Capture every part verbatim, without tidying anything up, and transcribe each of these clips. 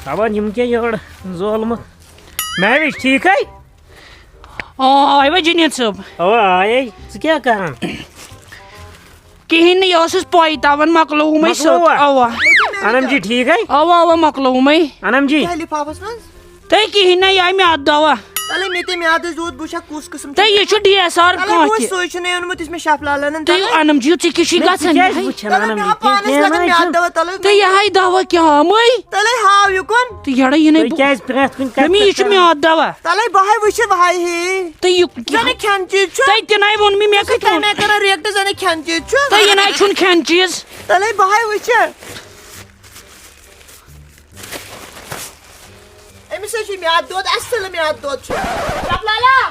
دَپان یِم کیٛاہ یورٕ زولمُت۔ مہوِش، ٹھیٖکھٕے؟ آ، آیوا جنید صٲب؟ اَوا، آیے۔ ژٕ کیٛاہ کران؟ کِہیٖنۍ نہٕ، یہِ ٲسٕس پۄیہِ تاوان، مۄکلووُمَے سیوٚد۔ مۄکلووا؟ اَوا۔ انم جی، ٹھیٖکھٕے؟ اَوا، اَوا، مۄکلووُمَے۔ انم جی۔ کیٛاہ لِفافَس منٛز؟ تۄہہِ کِہیٖنۍ نہ، یہِ آیہِ میٛادٕ دوا۔ تَلے مےٚ تہِ میٛادَس دود، بہٕ وٕچھا کُس قٕسم چھُ۔ تہٕ یہِ چھُ ڈی ایس آر تَلے کانٛہہ بہٕ تہِ۔ سُے چھُنہٕ اوٚنمُت یُس مےٚ شفلالَن تہٕ تَلے۔ انم جی، ژٕ کیٛاہ چھُے نہ، ژٕ گژھان؟ کیٛازِ وٕچھان تَلے انم مےٚ جی؟ ہا پانَس کینٛہہ لَگان نہ میٛادٕ چھُنہٕ۔ دوا، تَلے۔ تہٕ یہِ ہاے دوا کیٛاہ آمٕے؟ تَلے ہاو یہِ کُن۔ تہٕ یَڑا یہِ نَے تُہۍ بہٕ-، کیٛازِ پرٛٮ۪تھ کُنہِ کَتھِ دوٚپمَے یہِ پٮ۪ٹھ چھُ کَران؟ میٛادٕ دوا۔ تَلے بہٕ ہاے وٕچھِ وَہاے ہے۔ تہٕ یہِ زَنہٕ کھٮ۪ن چیٖز چھُ۔ تۄہہِ تہِ نَے ووٚن مےٚ، مےٚ ژٕ کَتہِ چھُکھ ووٚن؟ مےٚ کَران react زَنہٕ کھٮ۪ن چیٖز چھُ۔ تہٕ یہِ نَے چھُنہٕ کھٮ۪ن چیٖز۔ تَلے بہٕ ہاے وٕچھِ۔ أمِس حظ چھُ میٛادٕ دود، اَصٕل میٛادٕ دود چھُ۔ شفلالا،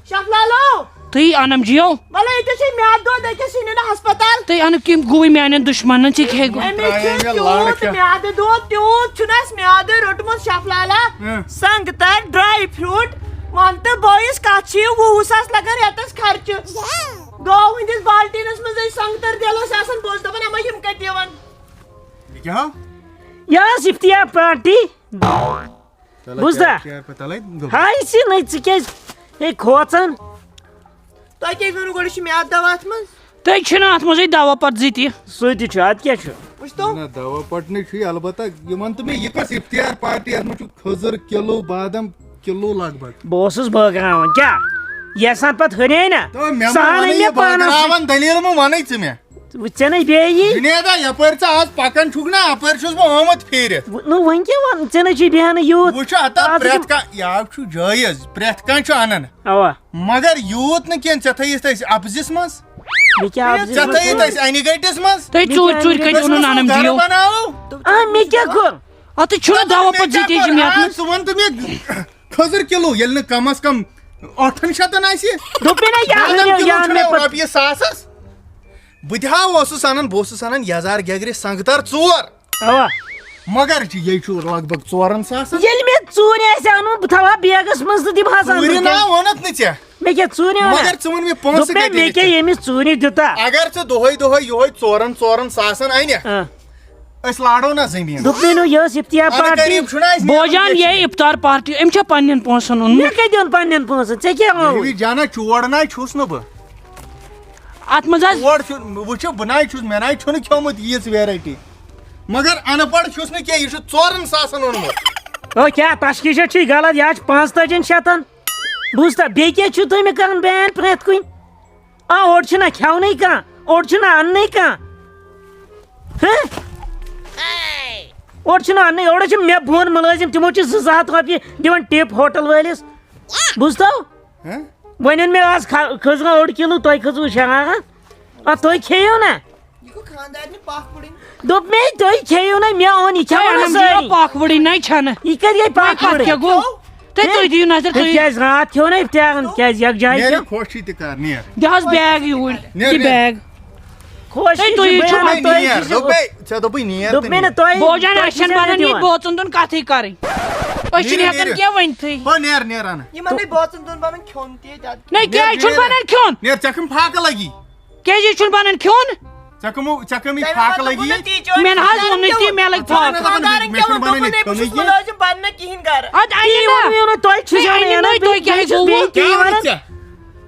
شفلالو۔ تُہۍ انم جیو۔ وَلہٕ ییٚتہِ چھُ میٛادٕ دود، أکِس یہِ نِنہٕ ہسپتال۔ تُہۍ انو کِم گوٚوٕے میٛانٮ۪ن دُشمنن، ژےٚ کیٛاہ گوٚو؟ أمِس چھُ ترٛایے مےٚ تیوٗت لڑکہٕ۔ میٛادٕ دود، تیوٗت چھُنہٕ اَسہِ میٛادٕ روٚٹمُت شفلالا۔ ہہ۔ سنٛگتر، dry fruit، وَن تہٕ بٲیِس کَتھ چھِ یہِ وُہ ساس لگان رٮ۪تس خرچہٕ؟ گٲو ہٕنٛدِس بالٹیٖنس منٛز ٲسۍ سنٛگتر دِل ٲسۍ آسان، بہٕ اوسُس دَپان اَما یِم کَتہِ یِوان؟ یہِ کیٛاہ ہو؟ یہِ ٲس افتیار پارٹی۔ تَلے بوٗزتھا؟ کیٛاہ، کیٛاہ، تَلے گوٚو۔ ہاے سی نَے، ژٕ کیٛازِ ہے کھوژان؟ تۄہہِ کیٛازِ ووٚنوٕ گۄڈٕ یہِ چھُ میٛادٕ دوا اَتھ منٛز؟ تۄہہِ چھُنہٕ اَتھ منٛزٕے دوا پَتہٕ زٕ تہِ۔ سُہ تہِ چھُ، اَدٕ کیٛاہ چھُ؟ وٕچھ تو۔ نہ، دوا پَٹنٕے چھُ یہِ، البتہ یہِ وَن تہٕ مےٚ، یہِ کۄس افتیار پارٹی؟ اَتھ منٛز چھُ کھٔزٕر کِلوٗ، بادام کِلوٗ لگ بگ۔ بہٕ اوسُس بٲگراوان، کیٛاہ؟ یَسان پَتہٕ ہُرے نہ؟ تو مےٚ سۄ ما اَنے وَنے مےٚ یہِ پانَس سۭتۍ۔ بٲگراوان دٔلیٖل مہٕ وَنَے ژٕ مےٚ۔ وۄنۍ ژےٚ نَے بیٚیہِ یی۔ جُنیدا، یَپٲرۍ ژٕ آز پَکان چھُکھ نا، اَپٲرۍ چھُس بہٕ آمُت پھیٖرِتھ۔ وۄنۍ، نہ، وۄنۍ کیٛاہ وَن-، ژےٚ نَے چھُے بیٚہنہٕ یوٗت۔ وٕچھ، ہتا آز پرٛٮ۪تھ کانٛہہ، یہِ آو چھُ جٲیِز، پرٛٮ۪تھ کانٛہہ چھُ اَنان۔ اَوا۔ مگر یوٗت نہٕ کینٛہہ، ژےٚ تھٲیِتھ اَسہِ اَپزِس منٛز، مےٚ کیٛاہ اَپزِس ژےٚ منٛز تھٲیِتھ تھوٚو؟ اَسہِ اَنہِ گٔٹِس منٛز۔ تُہۍ ژوٗرِ ژوٗرِ کٔرِو نہٕ نَنَم گَرٕ جِیو۔ بَناوو۔ آ، مےٚ کیٛاہ کوٚر؟ اَتھ چھُنہٕ دَوا پَتہٕ زٕ تی چھِ مےٚ آ، اَتھ منٛز۔ ژٕ وَن تہٕ مےٚ، کھٔزٕر کِلوٗ، ییٚلہِ نہٕ کَمس کَم ٲٹھَن شَتَن آسہِ، لوٚگ مےٚ نا یاد، بادام مےٚ کِلوٗ یاد چھُنہ مےٚ پَتہٕ۔ رۄپیہِ ساسَس۔ بہٕ تہِ ہا اوسُس اَنان، بہٕ اوسُس اَنان یَزار گٮ۪گرِ سنٛگتر ژور۔ اَوا۔ مگر چھِ یے چھُ لگ بگ ژورَن ساسَن۔ ییٚلہِ مےٚ ژوٗرِ آسہِ اَنُن، بہٕ تھاوٕ ہا بیگَس منٛز تہٕ دِمہٕ ہَس اَنہٕ ژوٗرِ بہٕ نا تٔمِس۔ ووٚنُتھ نہٕ ژےٚ۔ مےٚ کیٛاہ ژوٗرِ وَنان؟ مگر ژٕ وَن مےٚ پونٛسہٕ دوٚپ مےٚ، کَتہِ مےٚ أنِتھ کیٛاہ ژےٚ؟ ییٚمِس ژوٗرِ دیُتا؟ اگر ژٕ دۄہَے دۄہَے یِہوٚے ژورَن ژورَن ساسَن اَنکھ، آ۔ أسۍ لارو نہ زٔمیٖن۔ دوٚپمَے نہٕ، یہِ ٲس افتیار اَدٕ پارٹی۔ غریٖب چھُنہ اَسہِ نیرُن بوجان، کینٛہہ۔ یہِ افطار پارٹی، أمۍ چھا پننٮ۪ن پونٛسن اوٚنمُت؟ مےٚ کَتہِ اوٚن پننٮ۪ن پونٛسن؟ ژےٚ کیٛاہ اوٚنُے؟ یہِ جانا چور نہ چھُس نہٕ بہٕ۔ اَتھ منٛز حظ چور چھُ، وٕچھِو، بہٕ نہ چھُس، مےٚ نہ چھُنہٕ کھیوٚمُت ییٖژ variety۔ مگر اَن پَڑھ چھُس نہٕ کینٛہہ، یہِ چھُ ژورَن ساسَن اوٚنمُت۔ او کیٛاہ، تَشخیٖص چھُے غلط، یہِ حظ چھُ پانٛژتٲجِن شَتَن۔ بوٗزتھا، بیٚیہِ کیٛاہ چھُو تُہۍ مےٚ کَران ban پرٛٮ۪تھ کُنہِ؟ آ، اورٕ چھُنہ کھٮ۪ونٕے کانٛہہ، اورٕ چھُنہ اَننٕے کانٛہہ۔ ہہ؟ اورٕ چھُنہ اَننٕے، اورٕ چھِ مےٚ بۄن مُلٲزِم، تِمو چھِ زٕ زٕ ہَتھ رۄپیہِ دِوان tip ہوٹل وٲلِس۔ بوٗزتھو؟ ہہ؟ وۄنۍ أنۍ مےٚ آز کھٔ-، کھٔزرا اوٚڑ کِلوٗ، تۄہہِ کھٔژوٕ شرارت؟ آ، تُہۍ کھیٚیِو نہ۔ یہِ گوٚو خانٛدارنہِ پَکھ وُڑٕنۍ۔ دوٚپ مےٚ، تُہۍ کھیٚیِو نہ، مےٚ اوٚن، یہِ کھٮ۪مو نہ أنِم جِیو سٲری۔ پَکھ وُڑٕنۍ نَے چھَنہٕ۔ یہِ کَتہِ گٔے وۄنۍ پَکھ کَتھ وُڑٕنۍ؟ کیٛاہ گوٚو؟ تُہۍ، ہہ؟ تُہۍ دِیِو نظر، ہے، تُہۍ کیٛازِ راتھ کھیوٚو نہ اِفتِیارَن؟ کیٛازِ یَکجاہ نیر، کھیوٚو؟ خۄش چھِ تہِ کر، نیر۔ دِ حظ بیگ یوٗرۍ، نیر، دِ نیر۔ بیگ۔ خۄش تُہۍ چھِ تُہۍ چھِو بیان، وۄنۍ تۄہہِ نیر، چھِو دوٚپمَے، ژےٚ دوٚپُے نیر دوٚپ تہٕ مےٚ نہ نیر۔ تۄہہِ، بوجان، تۄہہِ اَسہِ چھَنہٕ چھِو بَنان یہِ نیر۔ بوژُن دیُن کَتھٕے کَرٕنۍ۔ أسۍ چھِنہٕ نیٖرِو، ہیٚکان نیٖرِو۔ کینٛہہ ؤنۍتھٕے۔ ہو، نیر، نیر اَنہٕ۔ یِمَن نَے بوژُن دیُن بَنان کھیوٚن تہِ ییٚتہِ اَدٕ۔ نَے، نیر، کیٛازِ چھُنہٕ نیر۔ بَنان کھیوٚن؟ نیر، ژےٚ کَم فاقہٕ لَگی؟ کیٛازِ یہِ چھُنہٕ بَنان کھیوٚن؟ ژےٚ کَمو، ژےٚ کَمٕے تَمہِ فاقہٕ پَتہٕ لَگی؟ دوٚپُن نہٕ تی چھُ مےٚ نہ حظ ووٚن نہٕ تی، مےٚ لَگہِ ژٕ وَن فاقہٕ۔ نہٕ دَپان، خانٛدارَن مےٚ کیٛاہ چھُنہٕ ووٚن؟ بَنان دوٚپُن، یہِ أمۍ کھیوٚنُے چھُس کینٛہہ۔ مُلٲزِم بَننہٕ کِہیٖنۍ گَرٕ۔ اَدٕ اَنہِ تی نا۔ ووٚن مےٚ ووٚنُے، تۄہہِ چھُ ہے، اَنہِ زانان، نہٕ، تُہۍ تۄہہِ کیٛاہ کیٛاہ چھُ گوٚوٕ؟ بیٚیہِ کیٛاہ وَنان؟ ژےٚ؟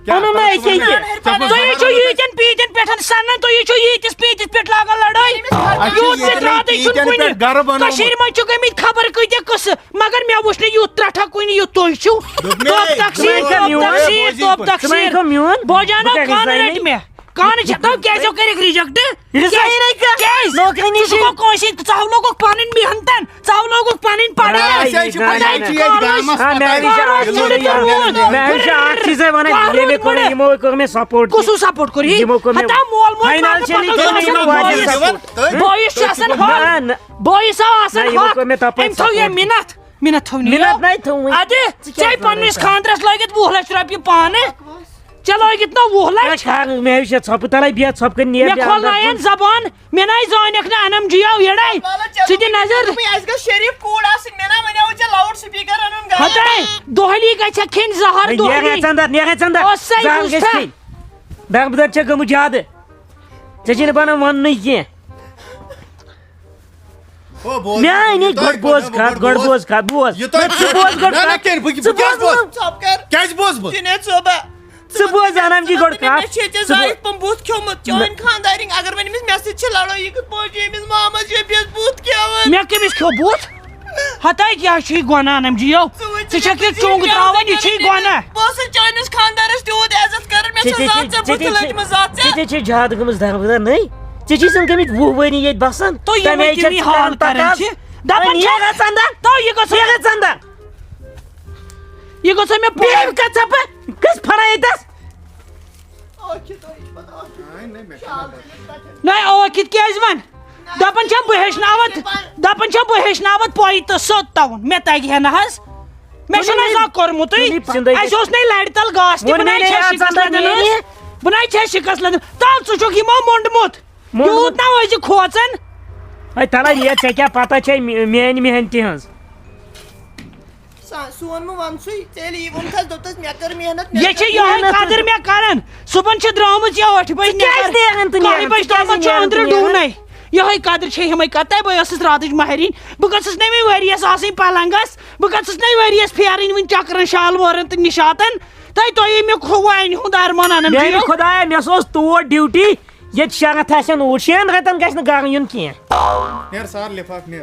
کیٛاہ اوٚنُم نہ تۄہہِ أکہِ چھُ اَکہِ۔ وَنان؟ ژےٚ کیٛاہ تُہۍ چھِو وَنان؟ ییٖتٮ۪ن پیٖتٮ۪ن پٮ۪ٹھ سَنان، تُہۍ چھِو ییٖتِس پیٖتِس پٮ۪ٹھ لاگان لَڑٲے۔ اَسہِ چھِ یوٗت ییٚتٮ۪ن پٮ۪ٹھ راتٕے چھُنہٕ پیٖتٮ۪ن کُنہِ۔ پٮ۪ٹھ گَرٕ بَنومُت۔ کٔشیٖرِ منٛز چھُ گٔمٕتۍ خبر کۭتیاہ قٕصہٕ، مگر مےٚ وُچھ نہٕ یوٗت ترٛٹھا کُنہِ یُتھ تُہۍ چھِو۔ دوٚپمَے، دوٚپ تقسیٖر، ژٕ مَے دوٚپ کھیوٚو تقسیٖر، میون؟ دوٚپ ژٕ مَے تقسیٖر۔ کھیوٚو میون؟ بوجان بہٕ کیٛاہ گژھٕ کانہٕ زَنہِ؟ رٔٹۍ مےٚ۔ کانہٕ چھےٚ تو کیٛازِ ہو کٔرِکھ reject؟ یہِ گژھِ زَنہِ کیٛازِ؟ کیٛازِ؟ نوکری نِش ژٕ چھُکھ کٲنٛسہِ، ژٕ ہاونوکھ پَنٕنۍ محنت، ژٕ ہاونوکھ پَنٕنۍ پَڑھٲے۔ نہ، أسۍ حظ چھِ نہ، پَنٕنۍ نہ، چیٖز نہ۔ گامَس آ، مےٚ پَتہ۔ حظ چھِ اَکھ چیٖز وَنان، مےٚ حظ چھِ اَکھ چیٖزَے وَنان، ییٚمہِ کوٚر مےٚ، یِمو کوٚر مےٚ support۔ کُس support کوٚر یہِ؟ یِمو کوٚر مےٚ ہتا مول موج financially مطلب کوٚر مےٚ یِمو واریاہ support۔ بٲیِس چھُ آسان حق۔ نہ، نہ۔ بٲیِس آو آسان نہ، یِمو حق۔ کوٚر مےٚ تَپٲرۍ أمۍ تھٲو یہِ support۔ مِنَتھ۔ مِنَتھ تھٲو نہٕ مِنَتھ یہِ۔ نَے تھٲوٕے۔ اَدٕ ژٕ کیٛاہ ژےٚ پَنٕنِس وَنان؟ خانٛدرَس لٲگِتھ وُہ لَچھ رۄپیہِ پانہٕ۔ ژےٚ لٲگِتھ نہ وُہ لَچھ۔ ہے، خانٛدر، مےٚ وٕچھ ژھۄپہٕ تَلَے، بیٚہہ ژھۄپہٕ کٔرِتھ، نیر، مےٚ بیٚہہ کھول اَنٛدَر نَیَن کُن۔ زَبان، مےٚ نَے زٲنِکھ نہٕ اَنَم جِیو یَڑَے۔ ژٕ دِ نظر۔ اَسہِ گژھِ شریٖف کوٗر آسٕنۍ، مےٚ نہ وَنیو ژےٚ loud speaker اَنُن گَرٕ۔ ہَتَے، دۄہلی گژھِ کھیٚنۍ زَہر، ہے، نیر دۄہلی۔ ژٕ اَنٛدَر، نیر ژٕ اَنٛدَر۔ اوسَے زَہر گژھِ بوٗزتھا؟ کھیٚنۍ۔ دَربٕدَر چھےٚ گٔمٕژ زیادٕ۔ ژےٚ چھے نہٕ بَنان وَننُے کینٛہہ۔ میٛانہِ گۄڈٕ بوز کتھ، گۄڈٕ بوز کتھ، بوز۔ یہِ تۄہہِ نہ، ژٕ بوز گۄڈٕ نہ، نہ، کتھ۔ کیٛازِ بہٕ ژٕ کیٛازِ بوز بوز؟ نہٕ۔ ژۄپ کر۔ کیٛازِ بوز بہٕ؟ جنید صٲبہ۔ ژٕ بوز انم جی گۄڈٕ کتھ۔ مےٚ چھِ ییٚتہِ ژٕ بوز۔ زایِتھ پم بُتھ کھیوٚمُت۔ چٲنۍ خانٛدارِنۍ، اگر وۄنۍ أمِس مےٚ سۭتۍ چھِ لڑٲیی، یہِ کِتھ پٲٹھۍ چھِ أمِس مامس یہِ بیٚیہِ بُتھ کھٮ۪وان؟ مےٚ کٔمِس کھیوٚو بُتھ؟ ہتاے کیٛاہ چھُ یہِ گۄناہ انم جی یو؟ ژٕ وٕچھ ژٕ چھکھ یہِ ژٕ چونٛگ کیٛاہ تراوان، یہِ چھُ یہِ کران؟ گۄناہ۔ بہٕ اوسُس چٲنِس خانٛدارس تیوٗت عزت کران، مےٚ ژےٚ چھےٚ تہِ زاتھ ژےٚ چھےٚ، بُتھ ژےٚ تہِ چھےٚ، لٔجمٕژ زاتھ ژےٚ۔ ژےٚ تہِ چھےٚ زیادٕ گٔمٕژ دغدغہ، نٔے؟ ژےٚ چھے زن گٔمٕتۍ وُہ ؤری ییٚتہِ بسان، تو یِمے تَمہِ آیہِ چھِ چھَکھ یِم ژٕ حال کران کران تقاضہٕ۔ چھِ۔ دپان وۄنۍ چھِ، نیرا ژندا؟ تو یہِ گوٚژھ نیرا ژندا؟ یہِ گوٚژھ مےٚ پوٚز۔ بیٚیہِ کتھ ژھپہٕ؟ کس پھران ییٚتس؟ نہ، ٲکھِتھ کیٛازِ وَن؟ دَپان چھَم بہٕ ہیٚچھناوَتھ، دَپان چھَم بہٕ ہیٚچھناوَتھ پۄیہِ تہٕ سوٚت تَوُن۔ مےٚ تَگہِ ہے نہ حظ۔ مےٚ چھُنہٕ حظ اَکھ کوٚرمُتٕے۔ تُلِو، تُلِو، ژھٕنٛدٕے۔ اَسہِ اوس نَے لَرِ تَل گاسہٕ تہِ، وۄنۍ بہٕ نَے نَے چھَس اَتھ شِکَس زَن لَدان نیرِ۔ حظ۔ بہٕ نَے چھَس شِکَس لَدان۔ تَل ژٕ چھُکھ یِمو موٚنٛڈمُت۔ موٚنٛڈمُت۔ یوٗت نہ ٲسۍ زِ کھوژان۔ ہے تَلہ یہِ ژےٚ کیٛاہ پَتہ چھے مے-، میٛانہِ محنتہِ ہٕنٛز؟ سا-، سون مہٕ وَن سُے، ژےٚ ییٚلہِ یی ووٚنُتھ حظ، دوٚپتَس، مےٚ کٔر محنت، مےٚ یہِ کٔر چھِ یِہوٚے محنت۔ قدٕر مےٚ کَران۔ صُبحن چھِ درٛامٕژ یہِ ٲٹھِ بجہِ ژٕ کیٛازِ نٮ۪بر، نیران تہٕ کاہہِ نیران؟ بجہِ ژٕ کیٛازِ تامَتھ چھُ نیران تہٕ أنٛدرٕ نیران؟ ڈُونَے۔ یِہوٚے قدٕر چھے ہُمَے قدٕر۔ تَے بہٕ ٲسٕس راتٕچ مہرِنۍ۔ بہٕ گٔژھٕس نَے وۄنۍ ؤریَس آسٕنۍ پَلنٛگَس۔ بہٕ گٔژھٕس نَے ؤریَس پھیرٕنۍ وٕنہِ چَکرَن شالمورَن تہٕ نِشاطَن۔ تَے تۄہے مےٚ کھوٚو وۄنۍ ہُنٛد اَرمان اَنَم میٛانہِ جِیو۔ خۄدایا، مےٚ سوز تور ڈیوٹی، ییٚتہِ شٮ۪نٛگَتھ آسن اوٗرۍ، شٮ۪ن رٮ۪تَن گژھِ نہٕ گَرٕ یُن کینٛہہ۔ نیر سار لِفاف، نیر۔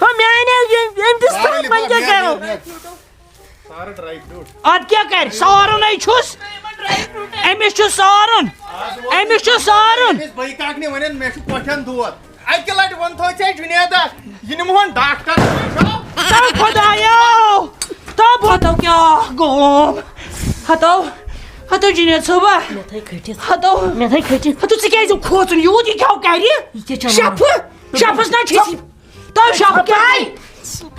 ہو، میٛانہِ، ییٚمۍ، ییٚمۍ تہِ سارے سۭتۍ وۄنۍ لِفاف، کیٛاہ نیر، کرو؟ نیر، نیر۔ سارٕ ڈراے فروٹ۔ اَدٕ کیٛاہ کرِ؟ سارُن ہے چھُس۔ أمِس چھُ سارُن۔ أمِس چھُ سارُن۔ أمِس بٲے کاکنہِ وَنان، مےٚ چھُ کۄٹھٮ۪ن دود۔ اَکہِ لَٹہِ ووٚنتھو ژےٚ جُنیدَس، یہِ نِمہون ڈاکٹر۔ تو خۄدایو، تو بہتو کیٛاہ گوٚوم؟ ہتو، ہتو جُنید صٲبا۔ مےٚ تھٲے کھٔٹِتھ۔ ہتو۔ مےٚ تھٲے کھٔٹِتھ۔ ہتو ژٕ کیٛازِ کھوژُن یوٗت؟ یہِ کیٛاہ کرِ؟ یہِ کیٛاہ چلاوان؟ شفہٕ، شفس نہ چھِ تو شب کیٛاہ؟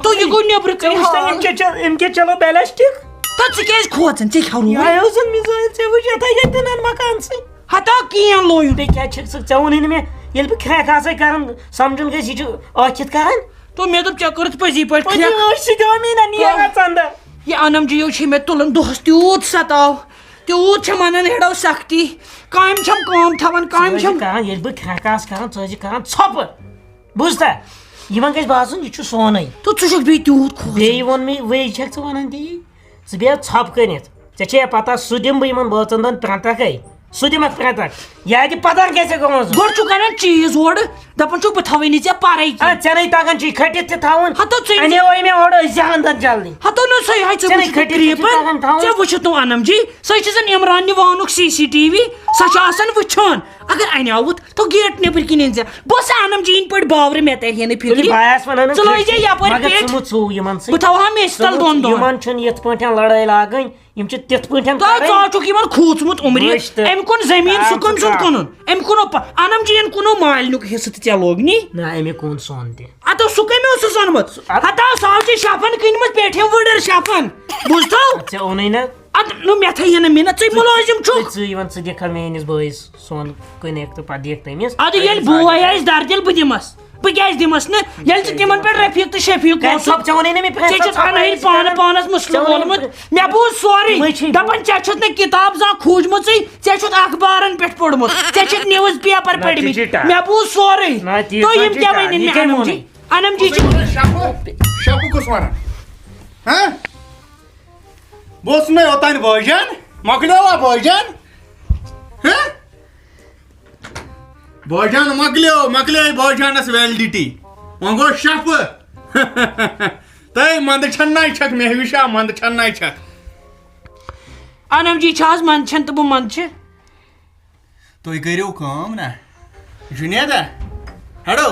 تو یہِ گوٚو نیٚبرٕ ژےٚ کَنہِ وٕچھ تَن، حال۔ یِم کیٛاہ چل-، یِم کیٛاہ چلو بیلسٹک؟ تو ژٕ کیٛازِ کھوژان؟ ژےٚ کھیوٚو یہِ نہٕ؟ آیو زن مِزٲج، ژےٚ وٕچھ یَتھ ہَے ییٚتٮ۪ن مکان سٕے۔ ہتا کِہیٖنۍ لویُن۔ بیٚیہِ کیٛاہ چھِکھ ژٕ؟ ژےٚ ووٚنُے نہٕ مےٚ، ییٚلہِ بہٕ کھرٛٮ۪کھ آسَے کَران، سَمجھُن گژھِ، یہِ چھُ ٲکھِتھ کَران۔ تو مےٚ دوٚپ، ژےٚ کٔرٕتھ پٔزی پٲٹھۍ پٔزی کھرٛٮ۪کھ۔ ٲسۍ چھِ جامی نہ نیران ژَندٕ۔ یہِ انم جی یو چھِ مےٚ تُلان دۄہَس تیوٗت ستاو، تیوٗت چھَم اَنان ہیٚڑو سختی۔ کامہِ چھَم کٲم تھاوان، کامہِ ژٕ ٲسۍ چھَم۔ کَران، ییٚلہِ بہٕ کھرٛٮ۪کھ آسہٕ کَران، ژٕ ٲسۍ کَران ژھۄپہٕ۔ بوٗزتھا؟ یِمن گژھِ باسُن، یہِ چھُ سونُے۔ تو ژٕ چھُکھ بیٚیہِ تیوٗت کھوژان۔ بیٚیہِ ووٚن مےٚ، وۄنۍ چھَکھ ژٕ وَنان تی؟ ژٕ بیٚہہ ژھۄپہٕ کٔرِتھ۔ ژےٚ چھےٚ پَتہ، سُہ دِمہٕ بہٕ یِمن بٲژَن دۄن پرٛٮ۪تھ اَکھے۔ سُہ دِمَکھ پرٛٮ۪تھ اَکھ۔ یا تہِ پَتہ گژھِ گٔمٕژ۔ گۄڈٕ چھُکھ اَنان چیٖز اورٕ، دَپان چھُکھ، بہٕ تھاوَے نہٕ ژےٚ پَرَے آ، کینٛہہ۔ ژےٚ نَے تَگان چھُے کھٔٹِتھ تہِ تھاوُن۔ ہَتو ژےٚ اَنے وَے مےٚ اورٕ أزۍ ہَن دَن جلدی۔ ہَتو نہ سُے ہاے ژےٚ ژےٚ نَے وٕچھُتھ کھٔٹِتھ تہِ تہِ کرٛیٖپَن، تَگان تھاوُن۔ ژےٚ وٕچھُتھ نہٕ اَنَم جی، سۄ چھِ زَن عمران نِوانُک سی سی ٹی وی، سۄ چھِ آسان وٕچھان۔ اگر اَنیٛاوُتھ، تو گیٹ نیٚبٕرۍ کِنۍ أنۍ زِ۔ بہٕ اوسا اَنَم جی یِنۍ پٲٹھۍ باورٕ، مےٚ تَرِ ہے نہٕ فِکرِ۔ تُلِو، بہٕ آیَس وَنان نہٕ ژٕ لٲگۍ زِ کھٔٹِتھ، یَپٲرۍ مگر ژٕ پیٚٹھۍ۔ مہٕ ژوو یِمَن سۭتۍ۔ بہٕ تھاوہا مِستَل ژٕ مہٕ دۄن ژوو۔ دۄہَن۔ یِمَن چھُنہٕ یِتھ پٲٹھۍ لڑٲے لاگٕنۍ، یِم چھِ تِتھ پٲٹھۍ تۄہہِ کرٕنۍ۔ ژاو چھُکھ یِمَن کھوٗژمُت عُمرِ۔ وٕچھ تہٕ۔ اَمہِ کُن زٔمیٖن، ژٕ سُہ کٔمۍ سُنٛد کُنُن؟ أمۍ کُنو پا-، اَنَم جی یَن کُنو مالنیُک حصہٕ تہٕ ژےٚ لوگ نی۔ نہ، أمۍ کُن سون تہِ۔ اَدٕ سُہ کٔمۍ اوسُس اوٚنمُت؟ سُہ اَدٕ ہَتاو ساوجہِ شَفَن کٕنۍمٕتۍ پیٹھِم وٕڈٕر شَفَن۔ بوٗزتھو؟ ژےٚ اوٚنُے نہ۔ اَدٕ نہٕ مےٚ تھٲیی نہٕ مِنت، ژٕے مُلٲزِم چھُکھ۔ ژٕ یِوان، ژٕ دِکھا میٲنِس بٲیِس سۄن کٕنٮ۪کھ تہٕ پتہٕ دِکھ تٔمِس۔ اَدٕ ییٚلہِ بوے آسہِ دَردِل، بہٕ دِمَس۔ بہٕ کیٛازِ دِمَس نہٕ؟ ییٚلہِ ژٕ تِمَن پٮ۪ٹھ رفیٖق تہٕ شفیٖق کَتہِ اوسُکھ۔ صٲب، ژےٚ ووٚنُے نہ مےٚ پرٛٮ۪تھ ژےٚ ساتہٕ چھُتھ اَنہٕ ہٕے صفٲیی پانہٕ کران۔ پانَس مُشکِل ژےٚ ووٚنُے ووٚنمُت۔ مےٚ بوٗز سورُے۔ یِمَے چھِ دَپان ژےٚ چھُتھ نہٕ کِتاب زانٛہہ کھوٗجمٕژٕے، ژےٚ چھُتھ اخبارَن پٮ۪ٹھ پوٚرمُت، ژےٚ چھِتھ نِوٕز پیپَر نہ، تہِ پٔرمٕتۍ۔ چھِ ٹَ-، مےٚ بوٗز سورُے۔ نہ، تہِ تُہۍ یِم چھِ کیٛاہ ٹَ-، وَنہِ یہِ مےٚ کٔمۍ اَنَم جی؟ ووٚنُے؟ اَنَم جی چھِ شفہٕ، شفہٕ کُس وَنان؟ ہہ؟ بہٕ اوسُس مےٚ اوٚتانۍ بٲجان، مۄکلیوا بٲجان؟ ہہ؟ بٲجان مۄکلیو، مۄکلیے بٲجانَس validity۔ وۄنۍ گوٚو شفہٕ۔ تَے منٛدٕ چھَنہٕ نَے چھَکھ، مےٚ ہِوِشا منٛدٕ چھَنہٕ نَے چھَکھ۔ اَنَم جی چھِ آز منٛدٕ چھَنہٕ تہٕ بہٕ منٛدٕ چھِ۔ تُہۍ کٔرِو کٲم نا، جُنیدا، ہَڑو،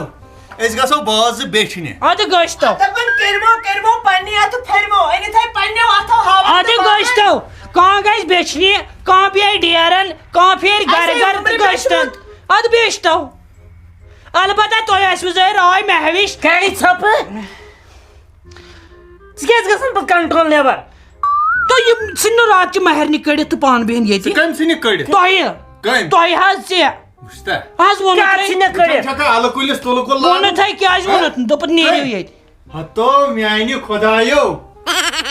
أسۍ گژھو باز بیچھنہِ۔ اَدٕ گٔژھۍ تو۔ دَپان کٔرمو، کٔرمو پننہِ اَتھٕ پھٔرمو، أنِتھ ہے پننیو اَتھو ہاوان اَدٕ تہٕ گٔژھۍ تو۔ کانٛہہ گژھِ بیچھنہِ، کانٛہہ بیٚہہِ ڈیرن، کانٛہہ پھیرِ گرٕ اَسہِ گرٕ تہٕ عمرِ گٔژھۍ تو۔ گژھِ اَدٕ بیچھۍ تو۔ البتہ تۄہہِ آسِوٕ ظٲہِر راے مےٚ ہِوِش۔ کَرِ ژھۄپہٕ۔ ژٕ کیٛازِ گژھان پَتہٕ control نٮ۪بر؟ تہٕ یِم ژھٕنۍ نہٕ راتچہِ مہرنہِ کٔڑِتھ تہٕ پانہٕ بِہِن ییٚتہِ۔ ژٕ کٔمۍ ژھٕنِکھ کٔڑِتھ؟ تۄہہِ۔ کٔمۍ؟ تۄہہِ حظ ژےٚ۔ وٕچھتا؟ حظ ووٚنُو کَر تۄہہِ۔ ژھٕنِکھ کٔڑِتھ؟ ژٕ چھَکھا اَلہٕ کُلِس تُلہٕ کُل لاگُن؟ ووٚنوُ تۄہہِ کیٛازِ ووٚنُتھ؟ دوٚپُتھ نیٖرِو کٔمۍ؟ ییٚتہِ۔ ہتو میٛانہِ خۄدایو۔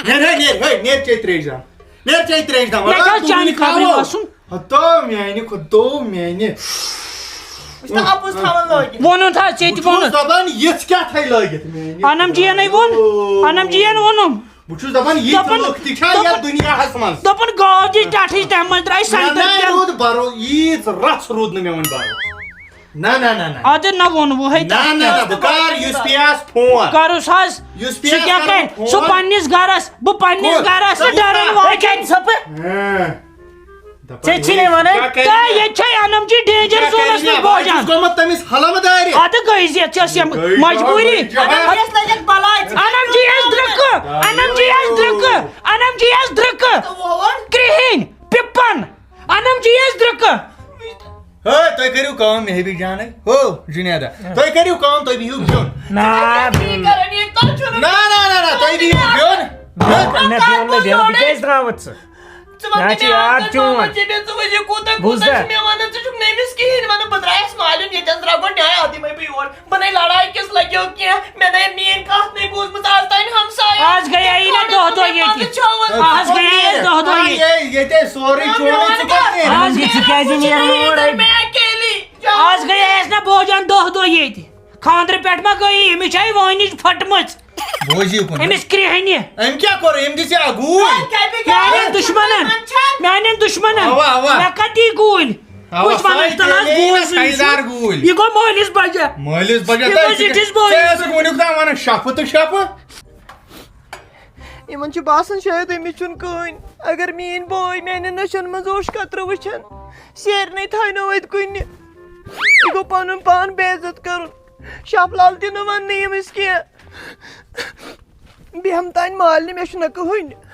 نیر، ہے، نیر، ہے، نیر چے ترٛیش دام۔ نیر چے ترٛیش دام۔ مےٚ ہتو کیٛاہ ژٕ چانہِ وٕنہِ خبرِ کھاوو۔ وَسُن؟ ہتو میٛانہِ خۄدو میٛانہِ۔ وٕچھ تہٕ اَپُز تھاوان لٲگِتھ۔ ووٚنُن تھا ژےٚ تہِ بہٕ چھُس ووٚنُتھ۔ دَپان، یِژھ کیٛاہ تھے لٲگِتھ میٛانہِ انم جی یَنٕے ووٚن، خۄدایو۔ انم جی یَن ووٚنُم۔ بہٕ چھُس دَپان، یِتھۍ دوٚپُن، لُکھ تہِ چھا یَتھ دوٚپُن، دُنیاہَس منٛز؟ دوٚپُن، گاو دِژ ٹَٹھٕچ تَمہِ منٛز درٛاے نہ، سنٛگتر نہ، تہِ۔ روٗد بَرو-، ییٖژ رَژھ روٗد نہٕ مےٚ وۄنۍ بَرو۔ نہ، نہ، نہ، نہ۔ اَدٕ نہ ووٚنوُ ہے نہ، تَتھ نہ، کیٛاہ؟ نہ، بہٕ کَر یُس پیاس فون۔ کَرُس حظ۔ یُس سُہ پیاس کیٛاہ کَرُن کَرِ؟ سُہ فون۔ پنٛنِس گَرَس، بہٕ پنٛنِس کوٚت؟ گَرَس تہٕ ڈَرَن واجٮ۪ن۔ ژھۄپہٕ۔ ہاں۔ دَپان ژےٚ چھِ ہے، نہٕ وَنان۔ کیٛاہ کَرِ تہٕ مےٚ؟ ییٚتہِ چھے انم جی ڈینجر کیٛاہ کَرِ زونَس منٛز مےٚ؟ بہٕ بوزان۔ چھُس گوٚمُت تٔمِس حلم دارِ۔ اَدٕ گٔے زِ ژےٚ ٲس یِم گٔے مجبوٗری۔ مجبوٗری۔ اَدٕ یَس لَگٮ۪کھ بَلاے۔ انم جی یَس درٛکہٕ، انم جی یَس درٛکہٕ، انم جی یَس درٛکہٕ۔ تہٕ ووٚن۔ کرٛہِنۍ، پِپَن، انم جی یَس درٛکہٕ۔ ہے، تُہۍ کٔرِو کٲم، مہبی جانٕے۔ ہو، جُنیدا، تُہۍ کٔرِو کٲم، تُہۍ بِہِو بیوٚن۔ نہ، بیوٚن نہٕ۔ کران یہِ، تۄہہِ چھُو نہ، نہ، نہ، نہ، تُہۍ بِہِو بیوٚن۔ نہ، مےٚ بیوٚن نہٕ بیوٚن، بہٕ کیٛازِ درٛاوَتھ ژٕ؟ ژٕ وَن مےٚ چھِ تہِ مےٚ یاد اَکھ کَتھ، چون۔ ژےٚ بیٚیہِ ژٕ وٕچھ یہِ کوٗتاہ، بوٗزتھا؟ کوٗتاہ چھُ مےٚ وَنان، ژٕ چھُکھ نہٕ أمِس کِہیٖنۍ وَنان، بہٕ درٛایَس مالیُن، ییٚتٮ۪ن درٛاو گۄڈٕ نیٛاے، اَتھ دِمَے بہٕ یور۔ بہٕ نَے لڑاے کِس لَگیو کینٛہہ، مےٚ نَے میٛٲنۍ کَتھ نَے بوٗزمٕژ آز تام ہمسایو۔ آز گٔیے یہِ نہ دۄہ دۄہ ییٚتہِ۔ آز گٔیے اَسہِ دۄہ دۄہ ییٚتہِ۔ ییٚتہِ سورُے چون، ژٕ کَتہِ نیرَکھ؟ آز ژٕ کیٛازِ نیرَکھ نہٕ اورَے؟ میں اکیلی۔ آز گٔیے اَسہِ نہ بوجان دۄہ دۄہ ییٚتہِ۔ خانٛدرٕ پٮ۪ٹھ ما گٔیی؟ أمِس چھےٚ وٲنِج پھٔٹمٕژ۔ بوز یہِ کُن۔ أمِس کرٛیٚہنہِ۔ أمۍ کیٛاہ کوٚر؟ أمۍ دِژ یہِ اَکھ گوٗلۍ۔ میٛانٮ۪ن دُشمَنَن۔ میٛانٮ۪ن دُشمَنَن۔ اَوا، اَوا۔ مےٚ کَتہِ دی گوٗلۍ؟ اَوا، وٕچھ وَنَس ساے تَل حظ گٔیے گوٗلۍ نا وٕچھ۔ سایدار گوٗلۍ۔ یہِ گوٚو مٲلِس بَجا۔ مٲلِس بَجا یہِ تۄہہِ گوٚو تہِ زِٹھِس بوے۔ ژےٚ ٲسٕکھ وٕنیُک تام وَنان شَفہٕ تہٕ شَفہٕ۔ یِمَن چھُ باسان شاید أمِس چھُنہٕ کٕہٕنۍ۔ اگر میٛٲنۍ بوے میٛانٮ۪ن نَشَن منٛز اوش قطرٕ وٕچھَن، سیرنٕے تھاونو اَتہِ کُنہِ۔ یہِ گوٚو پَنُن پان بے عزت کَرُن۔ شَف لال تہِ نہٕ وَننہٕ ییٚمِس کینٛہہ۔ بیٚہمہٕ تانۍ مالنہِ، مےٚ چھُنہٕ کٕہٕنۍ۔